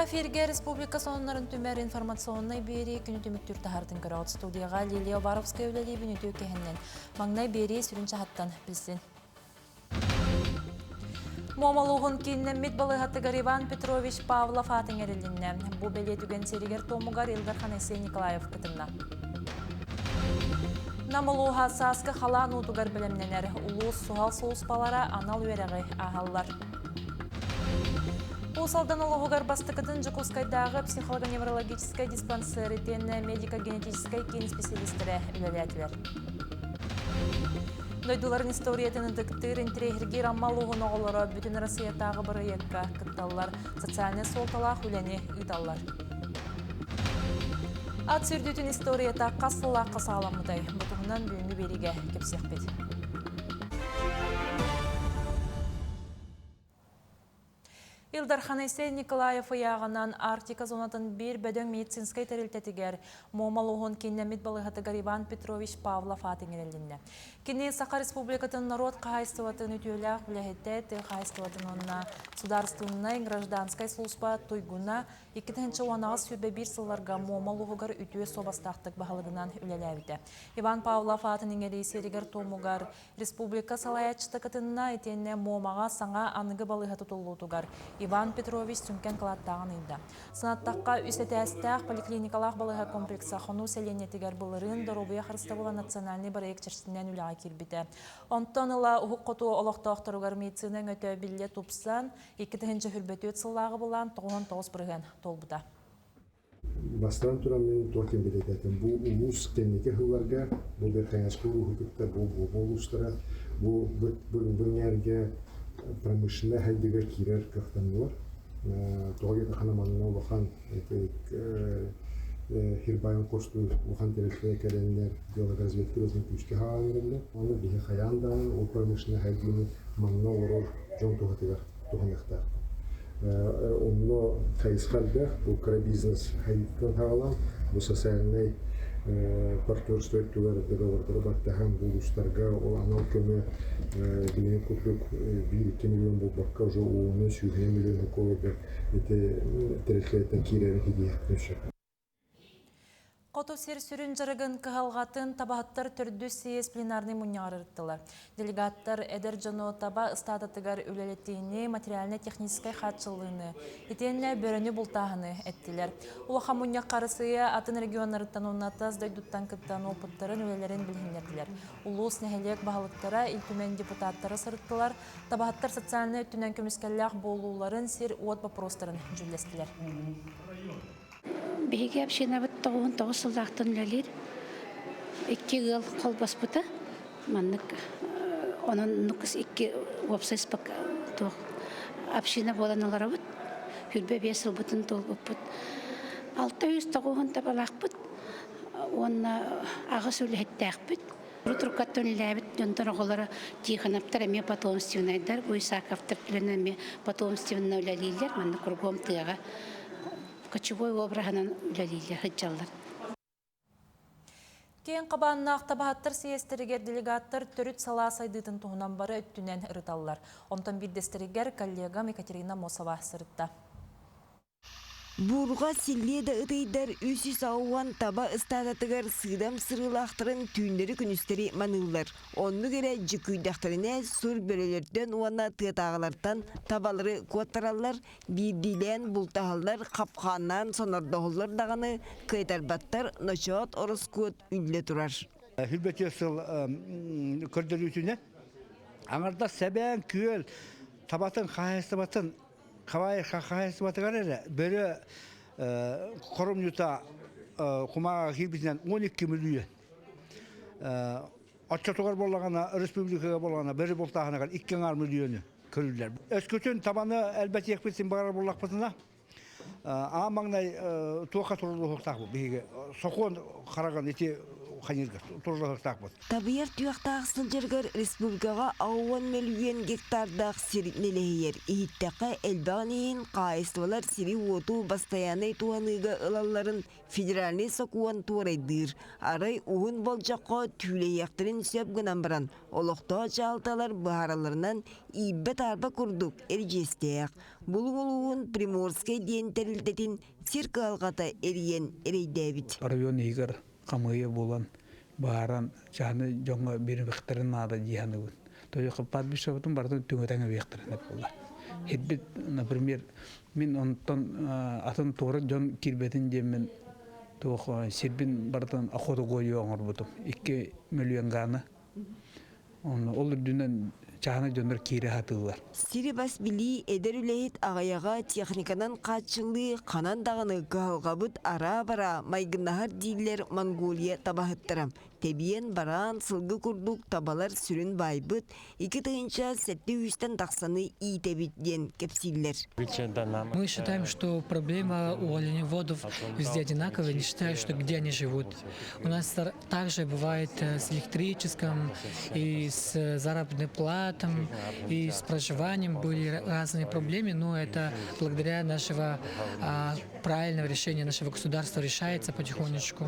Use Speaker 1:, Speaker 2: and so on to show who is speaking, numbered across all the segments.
Speaker 1: Саха эфиргэ республика сонуннарын түмэр информационнай биэрии күнү түмүктүүр таһаартын көрөҕүт. Студияҕа Лилия Обаровская үлэлиибин үтүө кэһиннэн. Маҥнай биэрии сүрүн чаһыттан билсин. Муома улууһун кииннэммит балыыһатыгар Иван Петрович Павлов аатын эрилиннэ. Бу бэлиэ түгэн сиригэр-туомугар Ил Дархан Айсен Николаев кытынна. Нам улууһа сааскы халаан уутугар бэлэмнэнэр. Улуус суһал сулууспалара анал үөрэҕи ааһаллар. Уус Алдан улууһугар бастакытын Дьокуускайдааҕы психолого-неврологическай диспансер итиэннэ медико-генетическай киин специалистэрэ үлэлээтилэр. Дойдуларын историятын ытыктыыр, интэриэһиргиир Амма улууһун оҕолоро Бүтүн Россиятааҕы бырайыакка кытталлар, социальнай суолталаах үлэни ыыталлар. Ат сүүрдүүтүн историята хас сыллаахха саҕаламмытай? Бу туһунан бүгүҥҥү биэриигэ кэпсиэхпит. Ил Дархан Айсен Николаев ыйааҕынан Арктика зонатын биир бөдөҥ медицинскэй тэрилтэтигэр Муома улууһун кииннэммит балыыһатыгар Иван Петрович Павлов аат иҥэрилиннэ. Кини Саха Республикатын норуот хаһаайыстыбатын үтүөлээх үлэһитэ, тыа хаһаайыстыбатын уонна судаарыстыбаннай гражданскай сулууспа туйгуна 2018-21 сылларга Муома улууһугар үтүө суобастаахтык баһылыгынан үлэлээбитэ. Иван Павлов аатын иҥэрии сиэригэр-туомугар Республика салайааччыта кытынна итиэннэ Муомаҕа саҥа аныгы балыыһа тутуллуутугар Иван Петрович сүҥкэн кылааттааҕын ыйда. Санаттахха, үс этээстээх поликлиникалаах балыыһа комплекса Хонуу сэлиэнньэтигэр былырыын Доруобуйа харыстабыла национальнай бырайыак чэрчитинэн үлэҕэ киирбитэ. Онтон ыла Уһук Хоту олохтоохторугар медицина өҥөтө биллэ тупсан, 2024 сыллааҕы былаан 99% туолбута.
Speaker 2: Бастатан туран мин туох диэн бэлиэтээтим, бу улуус кэнники сылларга бу Бэркэҥэскэ улууһу кытта бу Буоба улуустара бу бу эҥээргэ промышленнай хайдыга киирэр кыахтаннылар. Тоҕо диэтэххинэ манна улахан Хирбайын хостуур улахан тэрилтэ кэлэннэр геологоразведка үлэтин күүскэ хаалан эрэллэр. Аны биһи хайаан даҕаны ол промышленнай хайдыыны манна олорор дьон туһатыгар туһаныахтаахпыт. Онно хайысха элбэх, бу кыра бизнес хайыыттан саҕалаан, бу социальнай партнерство өттүгэр договордары баттаһан, бу улуустарга ол анал көмө билигин курдук 1-2 миллион буолбакка уже уонунан сүүһүнэн миллион уколга ити тэрилтэлэртэн киирэрин ситиһиэхпитин сөп.
Speaker 1: Хоту сир сүрүн дьарыгын кыһалҕатын табаһыттар төрдүс съезд пленарнай мунньаҕар ырыттылар. Делегаттар эдэр дьону таба ыстаадатыгар үлэлэтиини, материально-техническэй хааччыллыыны, итиэннэ бөрөнү бултааһыны эттилэр. Улахан мунньахха Арассыыйа атын регионнарыттан уонна тас дойдуттан кыттан уопуттарын, үлэлэрин билиһиннэрдилэр. Улуус, нэһилиэк баһылыктара, Ил Түмэн депутаттара сырыттылар. Табаһыттар социальнай өттүнэн көмүскэллээх буолууларын, сир-уот боппуруостарын дьүүллэстилэр.
Speaker 3: Биһиги общинабыт 99 сыллаахтан үлэлиир. Икки ыал холбоспута. Маннык онон нукус икки уопсай туох община буолан олоробут. 25 сылбытын туолбуппут. 609 табалаахпыт уонна аҕыс үлэһиттээхпит. Туркаттан үлэлээбит дьонтон оҕолоро Тихоновтар эмиэ потомственнайдар, Уйсаковтар түлэн эмиэ потомственно үлэлииллэр. Манна кругом тыаҕа кочевой обраһынан үлэлииллэр, сылдьаллар.
Speaker 1: Киэҥ хабааннаах табаһыттар съезтэригэр делегаттар төрүт салаа сайдыытын туһунан бары өттүнэн ырыталлар. Онтон биирдэстэригэр коллегам Екатерина Мосова сырытта.
Speaker 4: Буурҕа силлиэ да ытыйдар 360 таба ыстаадатыгар сыыдам сырыылаахтарын түүннэри-күнүстэри маныыллар. Оннук эрэ дьүккүйдэхтэринэ сур бөрөлөртөн уонна тыатааҕылартан табалары куоттараллар, биирдиилээн бултаһаллар, хапхааннаан сонордоһоллор даҕаны кыайтарбаттар, ночоот ороскуот үллэ турар.
Speaker 5: Хүрбэтиэ сыл көрдөрүүтүнэн аҥардас Сэбээн күөл табатын хаһаайыстыбатын хаһаайыстыбатыгар эрэ бөрө хоромньута кумааҕы киирбитинэн 12 мөлүйүөн. Оччотугар буоллаҕына республикаҕа буоллаҕына бөрө бултааһыныгар 2,5 мөлүйүөнү көрүллэр. Өскөтүн табаны элбэтиэхпит син баҕарар буоллахпытына аан маҥнай туохха турулуохтаах биһиги сокуон хараҕын ити хайырга турулахтаахпыт.
Speaker 4: Табыйар туйахтаах сылдьаргар республикаҕа 60 мөлүйүөн гектардаах сир нэлэһийэр. Иһиттэххэ элбэҕин иһин хаһаайыстыбалар сири-уоту бастайааннай туһаныыга ылалларын федеральнай сокуон туорайдыыр. Арай уһун болдьоххо түүлэһиэхтэрин сөп гынан баран, олохтоох дьаһалталар быһааралларынан иирбэ-таарба курдук эридьиэстээх. Булуҥ улууһун Приморскай диэн тэрилтэтин сир кыһалҕата эрийэн эрэйдээбит.
Speaker 6: Оройуон иһигэр хамыыйа буолан бааран чаһыны дьоҥҥо биэримэхтэрин наада дии саныыбын. То кладбищебытын барытын түҥэтэн эбиэхтэрин буолла. Хирбит, например, мин онтон атын туора дьон киирбэтин диэммин туох сирбин барытын охота гойу оҥорбутум. 2 миллион гааны. Ол үрдүнэн чааһынай дьоннор киирэ сатыыллар.
Speaker 4: Сири бас билии, эдэр үлэһит аҕыйаҕа техниканан хааччыллыы ханан даҕаны кыһалҕабыт араа-бараа майгыннаһар дииллэр Монголия табаһыттара. Тэбиэн бараан сылгы курдук табалар сүрүн баайбыт, 2700-тэн тахсаны иитэбит диэн кэпсииллэр.
Speaker 7: Мы считаем, что проблема у оленеводов везде одинаковая, не считая, что где они живут. У нас также бывает с электрическим, и с заработной платой, и с проживанием были разные проблемы, но это благодаря нашего правильного решения нашего государства решается потихонечку.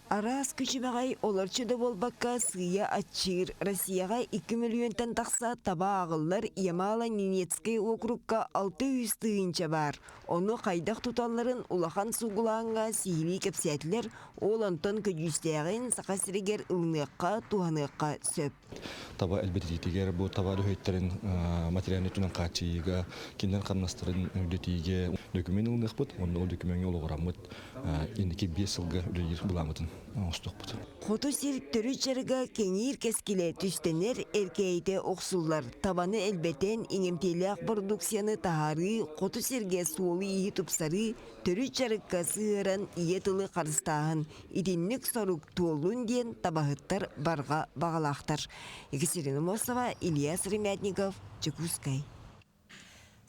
Speaker 4: Араас күчүмэҕэй олорчу да буолбакка сыыйа аччыыр. Россияҕа 2 мөлүйүөнтэн тахса таба ааҕыллар Ямало-Ненецкэй уокурукка 600 тыһыынча баар. Ону хайдах туталларын улахан сугулааҥҥа сиһилии кэпсээтилэр, ол онтон көдьүүстээҕин Саха сиригэр ылыныахха, туһаныахха сөп.
Speaker 8: Таба элбэтитиитигэр бу таба үлэһиттэрин материальнай өттүнэн хааччыйыыга, кинилэр хамнастарын үрдэтиигэ документ ылыныахпыт, онно ол докумеҥҥа олоҕураммыт инники 5 сылга үлэлиир былааммытын оҥостуохпут.
Speaker 4: Хоту сир төрүт дьарыга кэҥиир кэскилэ түстэнэр, эркээйитэ охсуллар. Табаны элбэтэн, иҥэмтиэлээх продукцияны таһаарыы, хоту сиргэ суолу-ииһи тупсарыы, төрүт дьарыкка сыһыаран ийэ тылы харыстааһын итинник сорук туоллун диэн табаһыттар барҕа баҕалаахтар. Екатерина Мосова, Илья Сыромятников, Дьокуускай.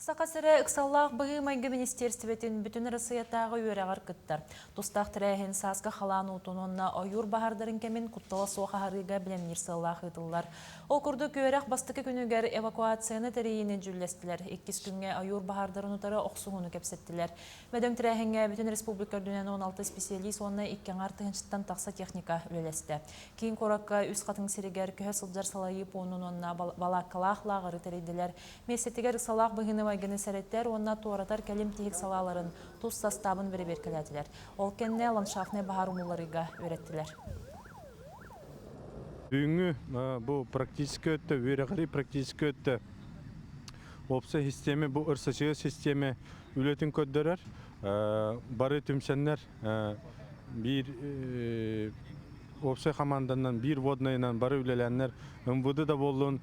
Speaker 1: Саха сирэ ыксаллаах быһыы-майгы министиэристибэтин бүтүн Россиятааҕы үөрэҕэр кыттар. Тустаах тэрээһин сааскы халаан уутун уонна ойуур баһаардарын кэмин куттала суох аһарыыга бэлэмниир сыаллаах ыытыллар. Ол курдук үөрэх бастакы күнүгэр эвакуацияны тэрийиини дьүүллэстилэр. Иккис күҥҥэ ойуур баһаардарын утары охсуһууну кэпсэттилэр. Бөдөҥ тэрээһиҥҥэ бүтүн республика үрдүнэн 16 специалист уонна 2,5 тыһыынчаттан тахса техника үлэлэстэ. Киин куоракка Үс Хатыҥ сиригэр көһө сылдьар салайыы пуунун уонна балааккалаах лааҕыры тэрийдилэр. Миэстэтигэр ыксалаах быһыыны-майгыны сэрэтэр уонна туоратар кэлим тиһик салааларын тус састаабын бэрэбиэркэлээтилэр. Ол кэннэ ландшафтнай баһаар умулларыыга үөрэттилэр.
Speaker 9: Бүгүҥҥү бу практическай өттө, үөрэҕирии практическай өттө уопсай систиэмэ, бу РСЧ систиэмэ үлэтин көрдөрөр. Бары түмсэннэр биир уопсай хамаанданан, биир воднайынан бары үлэлээннэр МВД да буоллун,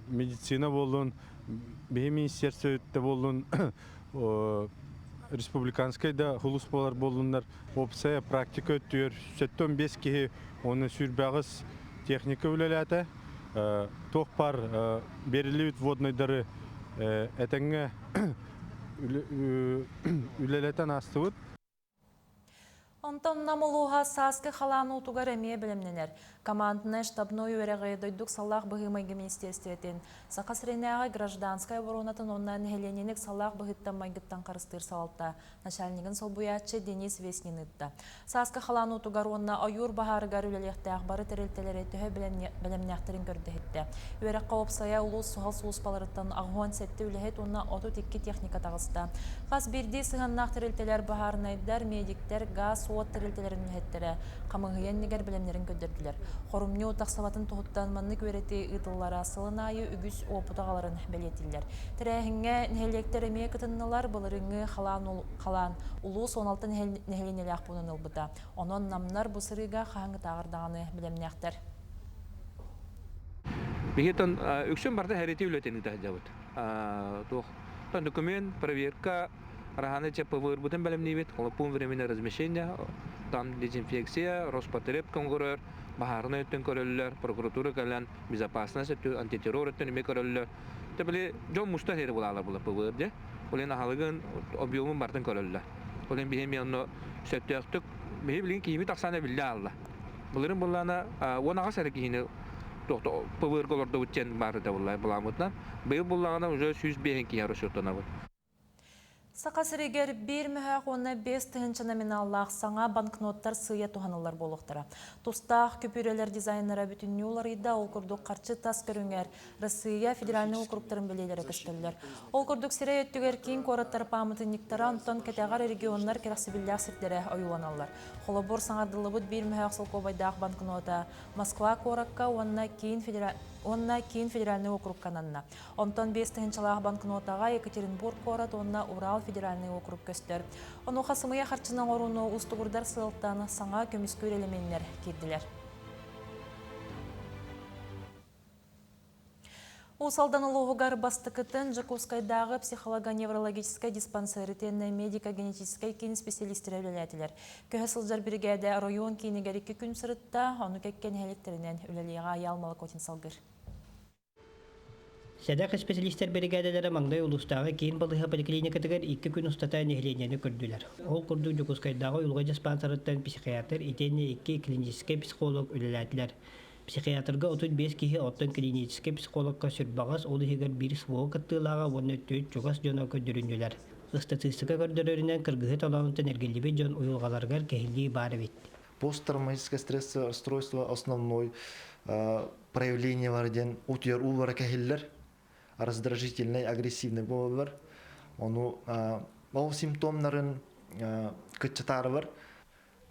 Speaker 9: медицина буоллун, биһи министерство да буоллун, республиканскай да сулууспалар буоллуннар, уопсай практика өттүгэр 75 киһи, оны 28 техника үлэлээтэ. Туох баар берилибит воднайдары этэҥҥэ үлэлэтэн аастыбыт.
Speaker 1: Онтон Нам улууһа сааскы халаан уутугар эмиэ бэлэмнэнэр. Команднай штабной үөрэҕи дойду ыксаллаах быһыы-майгы министиэристибэтин Саха сиринээҕи гражданскай оборонатын уонна нэһилиэнньэни ыксаллаах быһыыттан майгыттан харыстыыр салалта начальнигын солбуйааччы Денис Веснин ыытта. Сааскы халаан уутугар уонна ойуур баһаарыгар үлэлиэхтээх бары тэрилтэлэри төһө бэлэмнээхтэрин көрдөһүттэ. Үөрэххэ уопсайа улуус суһал сулууспаларыттан 87 үлэһит уонна 32 техника таҕыста. Хас биирдии сыһыаннаах тэрилтэлэр баһаарынайдар, медиктэр, газ, уот тэрилтэлэрин үлэһиттэрэ хамыыһыйа иннигэр бэлэмнэрин көрдөрдүлэр. Хорумньу тахсыбатын туһуттан маннык үөрэтии ыытыллара сылын аайы үгүс уопут аҕаларын бэлиэтииллэр. Тэрээһиҥҥэ нэһилиэктэр эмиэ кытыннылар, былырыыҥҥы халаан улуус 16 нэһилиэнньэлээх пуунун ылбыта. Онон намнар бу сырыыга хаһааҥҥытааҕар даҕаны бэлэмнээхтэр.
Speaker 10: Биһиги үксүн барыта сэрэтии үлэтин ыыта сылдьабыт. Туох документ, проверка, Раһаны ЧПВ-бытын бэлэмниибит, пункт временного размещения, там дезинфекция, Роспотреб көрөр, баһаарынай өттүн көрөллөр, прокуратура кэлэн безопасность өттүн, антитеррор өттүн эмиэ көрөллөр. Те били дьон муста сири булаалар була ПВР де. Олен аһалыгын, объемун бартын көрөллөр. Олен биһи эмиэ онно сөптөөхтүк биһи билигин киһибит ахсаана биллэ аалла. Былырын буллаана 18 эрэ киһини ПВРга олордубут диэн баарыта былааммытынан. Быйыл буллаҕына уже 105 киһи расчеттанабыт.
Speaker 1: Саха сиригэр биир мөһөөх уонна 5000 номиналлаах саҥа банкноттар сыыйа туһаныллар буолуохтара. Тустаах күпүүрэлэр дизайннара бүтүннүү уларыйда, ол курдук харчы тас көрүҥэр Россия федеральнай округтарын бэлиэлэрэ көстөллөр. Ол курдук сирэй өттүгэр киин куораттар пааматынньыктара, онтон кэтэҕэр регионнар кэрэхсэбиллээх сирдэрэ ойууланаллар. Холобур, саҥардыллыбыт биир мөһөөх солкуобайдаах банкнота Москва куоракка уонна Киин, федера... уонна Киин федеральнай округка ананна. Онтон 5 тыһыынчалаах банкнотаҕа Екатеринбург куорат уонна Урал федеральнай округ көстөр. Онуоха сымыйа харчыны оҥорууну уустугурдар сыалтан саҥа көмүскүүр элеменнэр киирдилэр. Уус Алдан улууһугар бастакытын Дьокуускайдааҕы психолого-неврологическай диспансер итиэннэ медико-генетическэй киин специалистэрэ үлэлээтилэр. Көһө сылдьар биригээдэ оройуон киинигэр икки күн сырытта, ону кэккэ нэһилиэктэринэн үлэлиэҕэ Айаал Молокотин салгыр.
Speaker 11: Сэдэх исписэлиистэр биригээдэлэрэ маҥнай улуустааҕы киин балыыһа поликлиникатыгар икки күн устата нэһилиэнньэни көрдүлэр. Ол курдук Дьокуускайдааҕы уйулҕа диспансерыттан психиатр итиэннэ икки клиническэй психолог үлэлээтилэр. Психиатрга 35 киһи, оттон клиническэй психологка сүрбаҕас, ол иһигэр биир СВО кыттыылааҕа уонна түөрт чугас дьоно көрдөрүннүлэр. Ыстатыыстыка көрдөрөрүнэн, кыргыһыы толоонуттан эргиллибит дьон уйулҕаларыгар кэһиллии баар эбит.
Speaker 12: Посттравматическое стрессовое расстройство основной проявлениелары диэн утуйар уулара кэһиллэр, раздражительный, агрессивный буолаллар. Ону ол симптомнарын кыччатаарылар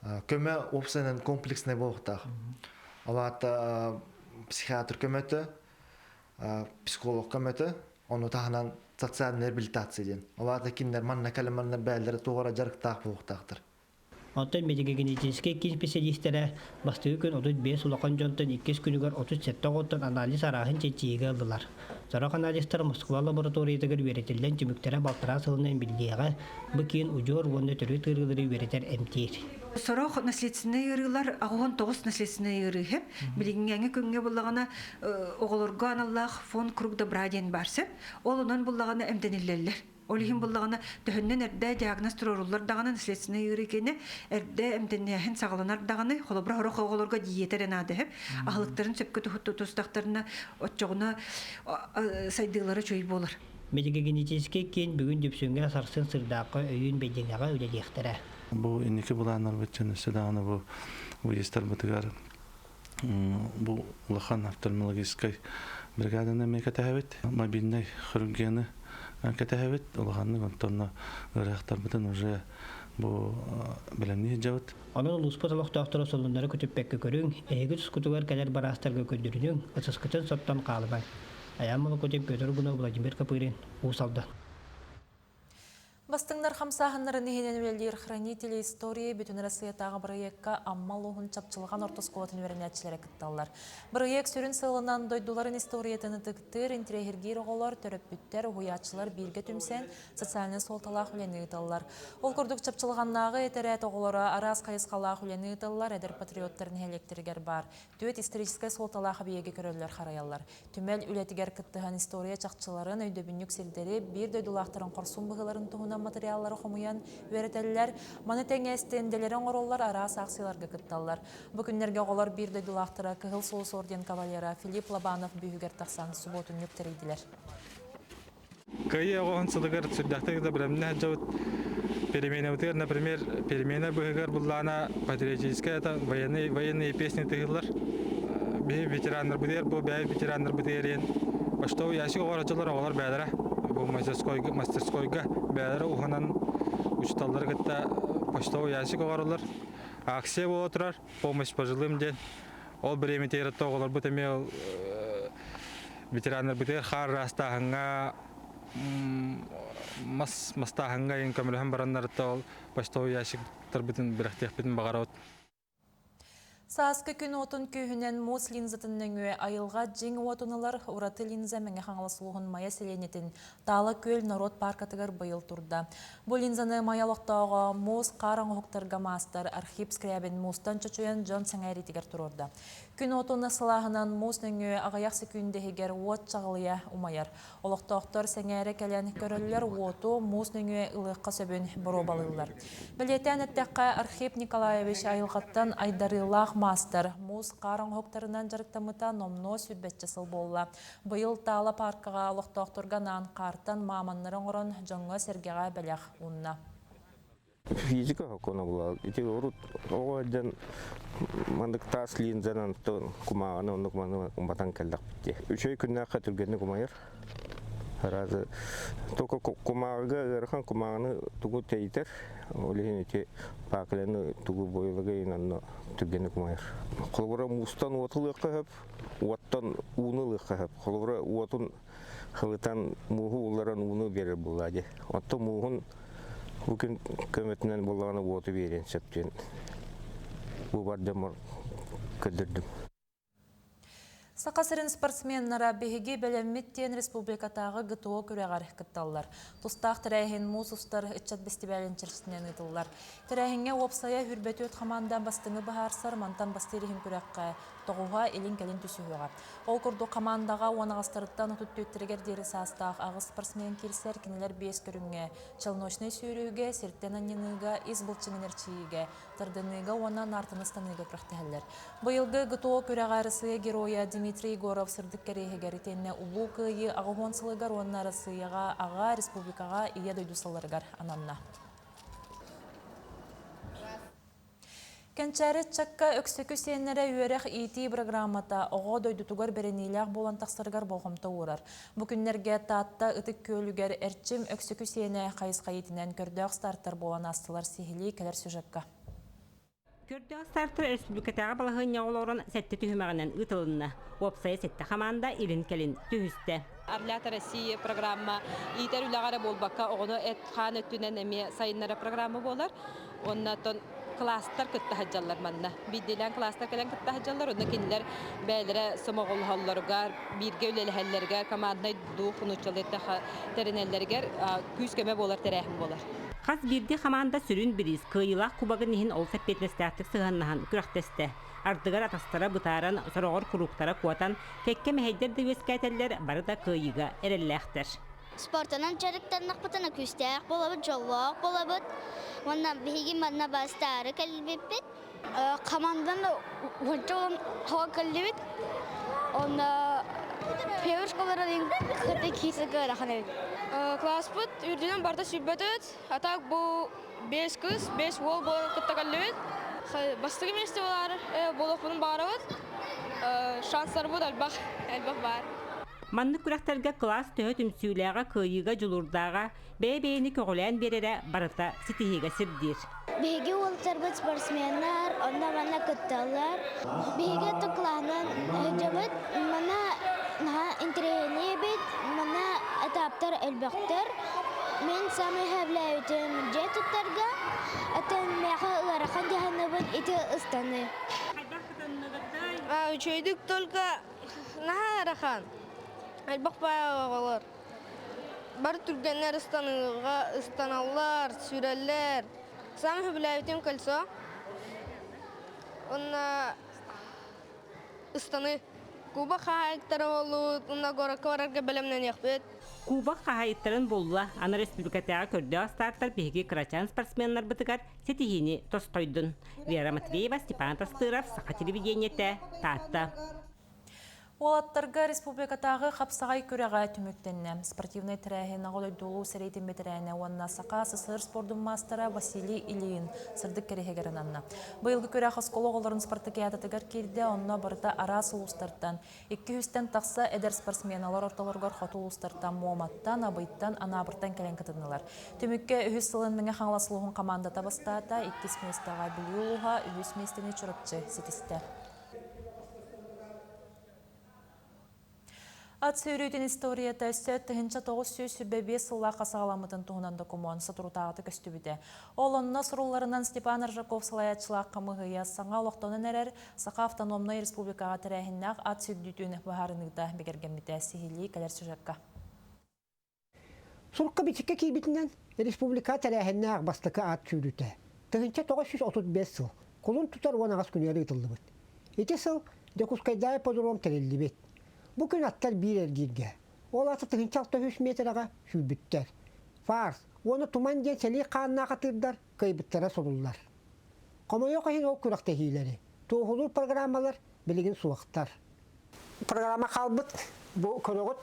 Speaker 12: көмө уопсайынан комплекснай буолуохтаах. Ол аата психиатр көмөтө, психолог көмөтө, ону таһынан социальная реабилитация диэн. Ол аата кинилэр манна кэлэн манна бэйэлэрэ туох эрэ дьарыктаах буолуохтаахтар.
Speaker 11: Оттон медико-генетическэй киин специалистэрэ бастакы күн 35 улахан дьонтон иккис күнүгэр 37 оҕоттон анализ арааһын чинчийиигэ ыллылар. Сорох анализтар Москва лабораториятыгар үөрэтиллэн түмүктэрэ балтараа сылынан биллиэҕэ, бу киин удьуор уонна төрүт ыарыылары үөрэтэр эмтиир.
Speaker 13: Сорох наследственнай ыарыылар 89 наследственнай ыарыы иһэ. Билиҥҥээҥи күҥҥэ буллаҕына оҕолорго аналлаах фонд круг добра диэн баар сөп. Ол онон буллаҕына эмтэниллэллэр. Ол иһин буллаҕына төһөннөн эрдэ диагноз туруоруллар даҕаны наследственнай ыарыы кэннэ эрдэ эмтэнээһин саҕаланар даҕаны холобура сорох оҕолорго диета эрэ наада иһэ. Аһылыктарын сөпкө тутустахтарына оччоҕуна сайдыылара үчүгэй буолар.
Speaker 11: Медико-генетическэй киин бүгүн Дүпсүҥҥэ сарсын Сырдаахха өйүүн Бэйдиҥэҕэ үлэлиэхтэрэ.
Speaker 14: Бу инники былааннарбыт дьон өссө даҕаны бу выездтарбытыгар бу улахан офтальмологическай бригаданы эмиэ кэтэһэбит. Мобильнай хирургияны кэтэһэбит. Улаханнык онтон ыарыһахтарбытын уже бу бэлэмнии сылдьабыт.
Speaker 11: Онон улууспут олохтоохторо солуннары көтүппэккэ көрүҥ, эһиги тускутугар кэлэр бараастарга көрдөрүнүҥ, ытыскытын соттон хаалымаҥ. Айаан Молокутин, Петр Гунов, Владимир Копырин, Уус Алдан.
Speaker 1: Бастыҥнар хамсааһыннарын иһинэн үлэлиир Хранители истории Бүтүн Россиятааҕы бырайыакка Амма улууһун Чапчылҕан орто оскуолатын үөрэнээччилэрэ кытталлар. Бырайыак сүрүн сыалынан дойдуларын историятын ытыктыыр, интэриэһиргиир оҕолор, төрөппүттэр, уһуйааччылар бииргэ түмсэн социальнай суолталаах үлэни ыыталлар. Ол курдук Чапчылҕаннааҕы этэрээт оҕолоро араас хайысхалаах үлэни ыыталлар, эдэр патриоттар нэһилиэктэригэр баар түөрт историческай суолталаах эбийиэги көрөллөр-харайаллар. Түмэл үлэтигэр кыттыһан история чахчыларын, өйдөбүнньүк сирдэри, биир дойдулаахтарын хорсун быһыыларын туһунан матырыйааллары хомуйан үөрэтэллэр. Маны тэҥэ стенделэри оҥороллор, араас аахсыйаларга кытталлар. Бу күннэргэ оҕолор биир дойдулаахтара Кыһыл Сулус орден кавалера Филипп Лобанов бүүһүгэр тахсан субуотунньук тэрийдилэр.
Speaker 9: Кыайыы оҕоһун сылыгар сүрдээхтик да бэлэмнээх дьабыт переменабытыгар, например, перемена быһыгар буллаана патриотическая это военные, военные песни тыһыллар. Биһи ветераннарбытыгар бу бэйэ ветераннарбытыгар диэн почтовый ящик оҕорочулар оҕолор бэйэлэрэ бу мастерскойга, мастерскойга бэйэлэрэ уһанан учууталлары кытта почтовый ящик оҕороллор. Акция буола турар, помощь пожилым диэн. Ол бириэмэтигэр оҕолорбут эмиэ ветераннарбытыгар хаар ыраастааһыҥҥа мас мастааһыҥҥа иһин көмөлөһөн бараннарыттан ол почтовый ящиктарбытын бэлэхтиэхпитин баҕарабыт.
Speaker 1: Сааскы күн уотун күүһүнэн муус линзатын нөҥүө айылҕа дьиҥ уотун ылар ураты линза Мэҥэ Хаҥалас улууһун Майа сэлиэнньэтин Таала Күөл норуот пааркатыгар быйыл турда. Бу линзаны Майа олохтооҕо муус хаар оҥоһуктарга маастар Архип Скрябин муустан чочуйан дьон сэҥээриитигэр туруорда. Күн уотун сылааһынан муус нөҥүө аҕыйах секүндэ иһигэр уот чаҕылыйа умайар. Олохтоохтор сэҥээрэ кэлэн көрөллөр уоту муус нөҥүө ылыахха сөбүн боруобалыыллар. Бэлиэтээн эттэххэ, Архип Николаевич айылҕаттан айдарыылаах маастар. Муус хаар оҥоһуктарынан дьарыктаммыта номнуо сүүрбэччэ сыл буолла. Быйыл Таала пааркаҕа олохтоохторго анаан хаартан мааманнары оҥорон дьоҥҥо-сэргэҕэ бэлэх уунна.
Speaker 15: Физика сокуона буолар. Ити урут оҕо сылдьан маннык таас линзанан кумааҕыны оннук маны уматан кэллэхпит дии. Үчүгэй күннээххэ түргэнник умайар. Разы только кумааҕыга ыарахан кумааҕыны тугу тэйитэр, ол иһин ити пакляны тугу бойлыгы онно түргэнник умайар. Холобура муустан уоту ылыахха сөп, уоттан ууну ылыахха сөп. Холобура уотун хылытан мууһу уларан ууну биэрэр буоллаа дии. Оттон мууһун бу күн көмөтүнэн буоллаҕына уоту биэриэн сөп диэн бу бар дьоммор көрдөрдүм.
Speaker 1: Саха сирин спортсменнара биһиги бэлэммит диэн республикатааҕы ГТО күрэҕэр кытталлар. Тустаах тэрээһин муус устар ыччат бэстибээлин чэрчитинэн ыытыллар. Тэрээһиҥҥэ уопсайа 24 хамаанда бастыҥы быһаарсар, мантан бастыыр иһин күрэххэ тоҕуһа илин-кэлин түсүһүөҕэ. Ол курдук хамаандаҕа уон аҕыстарыттан 34-тэригэр диэри саастаах аҕыс спортсмен киирсэр, кинилэр биэс көрүҥҥэ челночнай сүүрүүгэ, сиртэн анньыныыга, ис былчыҥын эрчийиигэ, тардыныыга уонна наартаны ыстаныыга күрэхтэһэллэр. Быйылгы ГТО күрэҕэ Арассыыйа Геройа Дмитрий Егоров сырдык кэриэһигэр итиэннэ Улуу Кыайыы 80 сылыгар уонна Арассыыйаҕа Аҕа, республикаҕа Ийэ дойду сылларыгар ананна. Кэнчээри ыччакка Өксөкү сиэннэрэ үөрэх-иитии бырагыраамата оҕо дойдутугар бэриниилээх буолан тахсарыгар болҕомто уурар. Бу күннэргэ Таатта Ытык Күөлүгэр Эрчим Өксөкү сиэнэ хайысха иитинэн көрдөөх стартар буолан аастылар сиһилии кэлэр сюжекка.
Speaker 16: Көрдөөх стартар республикатааҕы балаһыанньаҕа олорон сэттэ түһүмэҕинэн ыытылынна. Уопсайа сэттэ хамаанда илин-кэлин түһүстэ.
Speaker 17: Орлята России программа иитэр үлэҕэ эрэ буолбакка оҕону эт-хаан өттүнэн эмиэ сайыннара программа буолар. Уонна оттон класстар кытта сылдьаллар манна. Биирдиилээн класстар кэлэн кытта сылдьаллар, онно кинилэр бэйэлэрэ сомоҕолоһоллоругар, бииргэ үлэлэһэллэригэр, команднай дух нууччалыы тэринэллэригэр күүс-көмө буолар тэрээһин буолар.
Speaker 16: Хас биирдии хамаанда сүрүн бириис кыайыылаах кубогын иһин олус эппиэтинэстээхтик сыһыаннаһан күрэхтэстэ. Ардыгар атастара бытааран, сороҕор курууктара куотан, кэккэ мэһэйдэр да үөскээтэллэр, бары да кыайыыга эрэллээхтэр.
Speaker 18: Спортунан дьарыктаннахпытына күүстээх буолабыт, дьоллоох буолабыт. Уонна биһиги манна бастаары кэлбиппит. Команданы уонча хоҕо кэллибит. Онно первый школаларын кытта киирсэргэ ыарахан эбит.
Speaker 19: Класспыт үрдүнэн барыта сүүрбэтит. А так бу бес кыз, бес уол буолан кытта кэллибит. Бастакы миэстэ буолар буолуохпутун баҕарабыт. Шанстарбыт элбэх, элбэх баар.
Speaker 16: Маннык күрэхтэргэ кылаас төһө түмсүүлээҕэ, кыайыыга дьулуурдааҕа, бэйэ-бэйэни көҕүлээн биэрэрэ барыта ситиһиигэ сирдиир.
Speaker 18: Биһиги уолаттарбыт спортсменнар, онно-манна кытталлар. Биһиги оттон кылааһынан сылдьабыт. Манна наһаа интэриэһинэй эбит. Манна этаптар элбэхтэр. Мин саамай сөбүлээбитим дьиэ туттарга, оттон миэхэ ыарахан дьаһанабын ити ыстаныы.
Speaker 19: Үчүгэйдик только Наһаа ыарахан. Элбэх баайа оҕолор. Бары түргэннэр ыстаныыга ыстаналлар, сүүрэллэр. Саамай сөбүлээбитим кольцо. Уонна ыстаныы. Кубок хаһаайыттара буоллубут, уонна городка барарга бэлэмнэниэхпит.
Speaker 16: Кубок хаһаайыттарын булла, аны республикатааҕы көрдөөх стартар биһиги кырачаан спортсменнарбытыгар ситиһиини тосхойдун. Вера Матвеева, Степан Тастыров, Саха телевидениетэ, Таатта.
Speaker 1: Уолаттарга республикатааҕы хапсаҕай күрэҕэ түмүктэннэ. Спортивнай тэрээһин Аҕа дойду Улуу сэриитин бэтэрээнэ уонна Саха СССР спордун маастара Василий Ильин сырдык кэриэһигэр ананна. Быйылгы күрэх оскуола оҕолорун спартакиадатыгар киирдэ, онно барыта араас улуустартан Икки үстэн тахса эдэр спортсменалар ортолоругар хоту улуустартан Муоматтан, Абыйтан, Анаабыртан кэлэн кытыннылар. Түмүккэ үһүс сылын Мэҥэ Хаҥалас улууһун хамаандата бастаата, иккис миэстэҕэ Бүлүү улууһа, үһүс миэстэни Чурапчы ситистэ. Ат сүүрүүтүн историята өссө 1925 сыллаахха саҕаламмытын туһунан докумуон соторутааҕыта көстүбүтэ. Ол онно сурулларынан Степан Аржаков салайааччылаах хамыыһыйа саҥа олохтонон эрэр Саха автономнай республикаҕа тэрээһиннээх ат сүүрдүүтүн быһаарыныыта бигэргэммитэ сиһилии кэлэр сюжекка.
Speaker 20: Сурукка бичиккэ киирбитинэн республика тэрээһиннээх бастакы ат сүүрүүтэ 1935 сыл кулун тутар 18 күнүгэр ыытыллыбыт. Ити сыл Дьокуускайдааҕы ипподром тэриллибит. Бу күн аттар биир эргииргэ, ол аата 1600 миэтэрэҕэ сүүрбүттэр. Фарс уонна Туман диэн сэлии хааннаах атыырдар кыайбыттара суруллар. Хомойуох иһин ол күрэхтэһиилэри. Туоһулуур программалар билигин суохтар. Программа хаалбыт бу көрөҕүт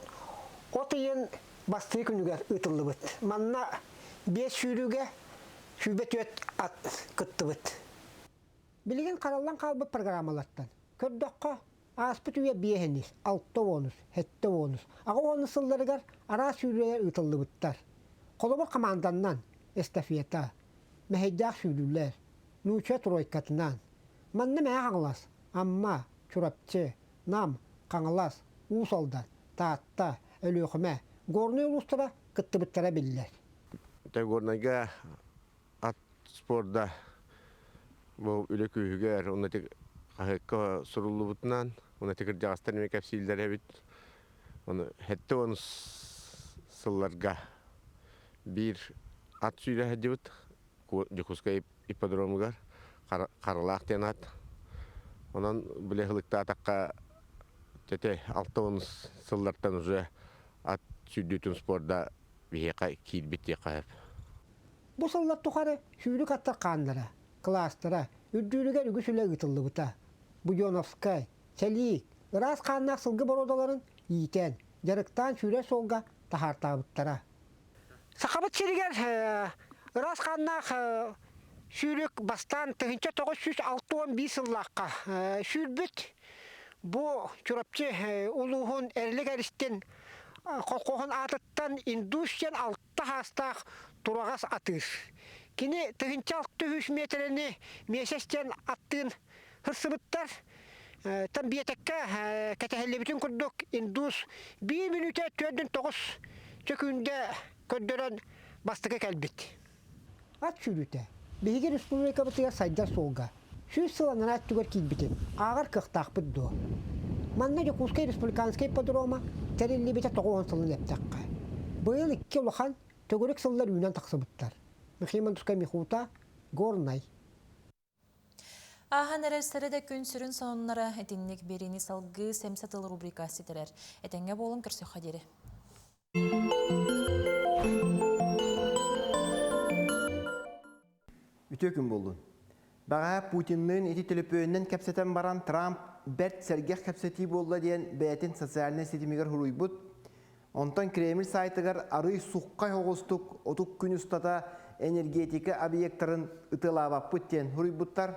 Speaker 20: от ыйын бастыы күнүгэр ыытыллыбыт. Манна биэс сүүрүүгэ 24 ат кыттыбыт. Билигин хараллан хаалбыт программалартан көрдөххө, ааспыт үйэ биэһинис, алта уонус, сэттэ уонус, аҕа уонус сылларыгар араас сүүрүүлэр ыытыллыбыттар. Холобур, хамаанданнан эстафета, мэһэйдээх сүүрүүлэр, нуучча тройкатынан. Манна Мэҥэ Хаҥалас, Амма, Чурапчы, Нам, Хаҥалас, Уус Алдан, Таатта, Өлүөхүмэ, Горнай улуустара кыттыбыттара биллэр.
Speaker 15: Горнайга ат спорда бу үлэ күүһүгэр уонна хаһыакка суруллубутунан уонна кырдьаҕастар эмиэ кэпсииллэр эбит. Ону 70 сылларга биир ат сүүрэ сылдьыбыт Дьокуускай ипподромугар Харалаах диэн ат. Онон били ылыктаатахха тете 60 сыллартан уже ат сүүрдүүтүн спорда биһиэхэ киирбит диэххэ сөп.
Speaker 20: Бу сыллар тухары сүүрүк аттар хааннара, кылаастара үрдүүрүгэр үгүс үлэ ыытыллыбыта. Буденовскай, Сэлиик, ыраас хааннаах сылгы боруодаларын иитэн, дьарыктаан сүүрэр суолга таһаартаабыттара. Сахабыт сиригэр ыраас хааннаах сүүрүк бастаан 1961 сыллаахха сүүрбүт. Бу Чурапчы улууһун Эрилик Эристин колхоһун аатыттан индус диэн алта хаастаах тураҕас атыыр. Кини 1600 миэтэрэни миэсэс диэн аттыын сырсыбыттар. Тан биэтэккэ кэтэһиллибитин курдук индус биир мүнүүтэ төрдүн тоҕус сөкүүндэ көрдөрөн бастакы кэлбит. Ат сүүрүүтэ биһиги республикабытыгар сайдар суолга 100 сыл анараа өттүгэр киирбитин ааҕар кыахтаахпыт дуо? Манна Дьокуускай республиканскай ипподрома тэриллибитэ 90 сылын эптэххэ. Быйыл икки улахан төгүрүк сыллар үүнэн тахсыбыттар. Михаил Мандускай Михута, Горнай.
Speaker 1: Ааһан эрэр сэрэдэ күн сүрүн сонуннара итинник биэриини салгыы сэмсэ тыл рубрика ситэрэр. Этэҥҥэ буолун көрсөххө диэри.
Speaker 21: Үтүө күн буоллун. Бэҕэһээ Путинныын ити төлөпүөнүнэн кэпсэтэн баран Трамп бэрт сэргэх кэпсэтии буолла диэн бэйэтин социальнай ситимигэр суруйбут. Онтон Кремль сайтыгар арыый суххай оҕустук отут күн устата энергетика объектарын ытыалаабаппыт диэн суруйбуттар.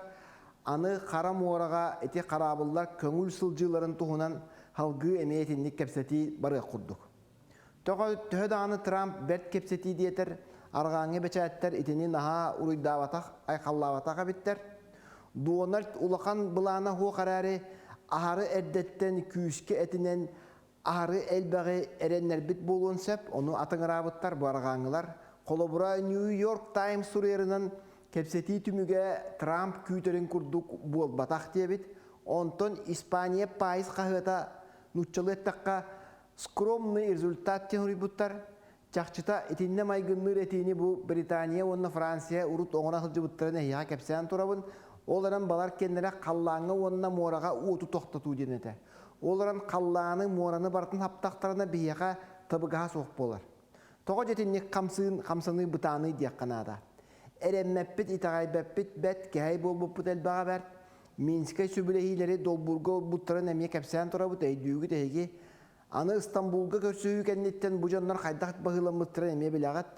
Speaker 21: Аны Хара муораҕа ити хараабыллар көҥүл сылдьыыларын туһунан салгыы эмиэ итинник кэпсэтии барыах курдук. Төһө даҕаны Трамп бэрт кэпсэтии диэтэр, арҕааҥҥы бэчээттэр итини наһаа уруйдаабатах, айхаллаабатах эбиттэр. Дональд улахан былаана суох эрээри, аһары эрдэттэн күүскэ этинэн Аһары элбэҕи эрэннэрбит буолуон сөп, ону атыҥыраабыттар бу арҕааҥҥылар. Холобура, New York Times суруйарынан, кэпсэтии түмүгэ Трамп күүтэрин курдук буолбатах диэбит. Онтон Испания Пайс хаһыата нууччалыы эттэххэ, скромный результат диэн суруйбуттар. Чахчыта, итиннэ майгынныыр этиини бу Британия уонна Франция урут оҥоро сылдьыбыттарын эһиэхэ кэпсээн турабын. Ол эрэн балар кэннэрэ халлааҥҥа уонна муораҕа уоту тохтотуу диэн этэ. Ол эрэн халлааны, муораны барытын хаптахтарына биһиэхэ табыгаһа суох буолар. Тоҕо дьэтинник хамсыын, хамсаныы бытааный диэххэ наада. Эрэммэппит, итэҕэйбэппит бэт, кэһэй буолбуппут элбэҕэ бэрт. Минскэй сөбүлэһиилэри долбуурга ылбыттарын эмиэ кэпсээн турабыт, өйдүүгүт эһиги. Аны Стамбулга көрсүһүү кэнниттэн бу дьоннор хайдах баһыыламмыттарын эмиэ билэҕит.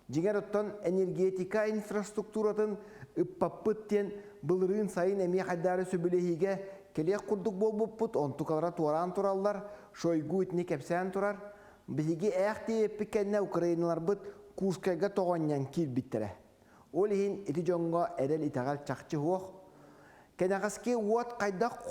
Speaker 21: Дьиҥэр оттон энергетика инфраструктуратын ыппаппыт диэн былырыын сайын эмиэ хайдаары сөбүлэһиигэ кэлиэх курдук буолбуппут, онтукалара туораан тураллар, Шойгу итини кэпсээн турар. Биһиги ээх диэбиппит кэннэ украиналарбыт Курскайга тоҕонньон киирбиттэрэ. Ол иһин ити дьоҥҥо эрэл-итэҕэл чахчы суох. Кэнэҕэски уот хайдах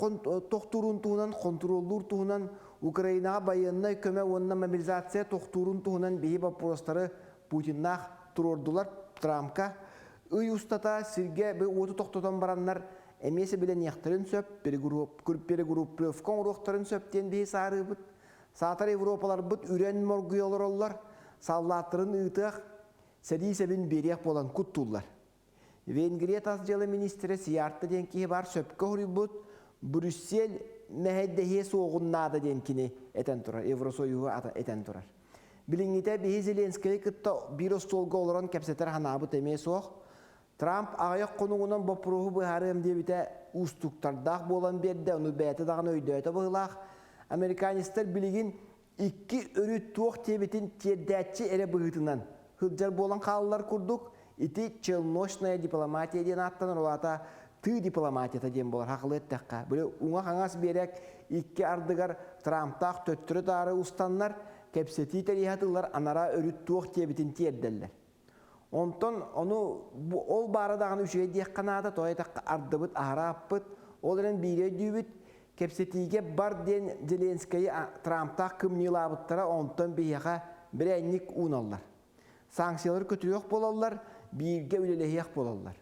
Speaker 21: тохтуурун туһунан хонтуруоллуур туһунан Украинаҕа байыаннай көмө уонна мобилизация тохтуурун туһунан биһи боппуруостары Путиннаах туруордулар Трампка. Ый устата сиргэ уоту тохтотон бараннар эмиэ сэбилэниэхтэрин сөп, перегруппировка оҥоруохтарын сөп диэн биһи саарыыбыт. Саатар европаларбыт үрэн моргуйа олороллор, саллааттарын ыытыах, сэрии сэбин биэриэх буолан куттууллар. Венгрия тас дьыала министрэ Сиярта диэн киһи бар сөпкө хоруйбут Брюссель мэһэйдэһиэ суоҕун наада диэн кини этэн турар, Евросоюһу этэн турар. Билиҥҥитэ биһи Зеленскэйи кытта биир остуолга олорон кэпсэтэр санаабыт эмиэ суох. Трамп аҕыйах хонугунан боппуруоһу быһаарыам диэбитэ уустуктардаах буолан биэрдэ, ону бэйэтэ даҕаны өйдөөтө быһыылаах. Американецтар билигин икки өрүт туох диэбитин тиэрдээччи эрэ быһыытынан сылдьар буолан хааллар курдук, ити челночная дипломатия диэн ааттанар, ол аата тыы дипломатията диэн буолар хахылы эттэххэ. Били уҥа-хаҥас биэрэк икки ардыгар Трамптаах төттөрү-таары устаннар, кэпсэтии тэрийэ тыллар анараа өрүт туох диэбитин тиэрдэллэр. Онтон ону ол баара даҕаны үчүгэй диэххэ наада, тоҕо диэтэххэ ардыбыт аһара аппыт, ол эрэн биири өйдүүбүт, кэпсэтиигэ бар диэн Зеленскэйи Трамптаах кымньыылаабыттара, онтон биһиэхэ бирээнньик ууналлар. Санкциялары көтүрүөх буолаллар, бииргэ үлэлэһиэх буолаллар.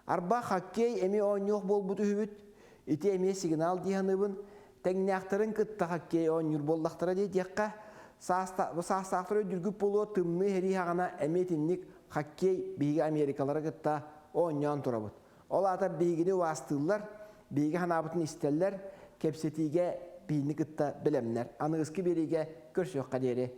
Speaker 21: Арба хоккей эмиэ оонньуох буолбут үһүбүт, ити эмиэ сигнал дии саныыбын, тэҥнээхтэрин кытта хоккей оонньуур буоллахтара дии диэххэ, саастаахтар өйдүүргүт буолуо тымныы сэрии саҕана эмиэ итинник хоккей биһиги Америкалары кытта оонньоон турабыт. Ол аата биһигини убаастыыллар, биһиги санаабытын истэллэр, кэпсэтиигэ биһини кытта бэлэмнэр. Аныгыскы биэриигэ көрсүөххэ диэри.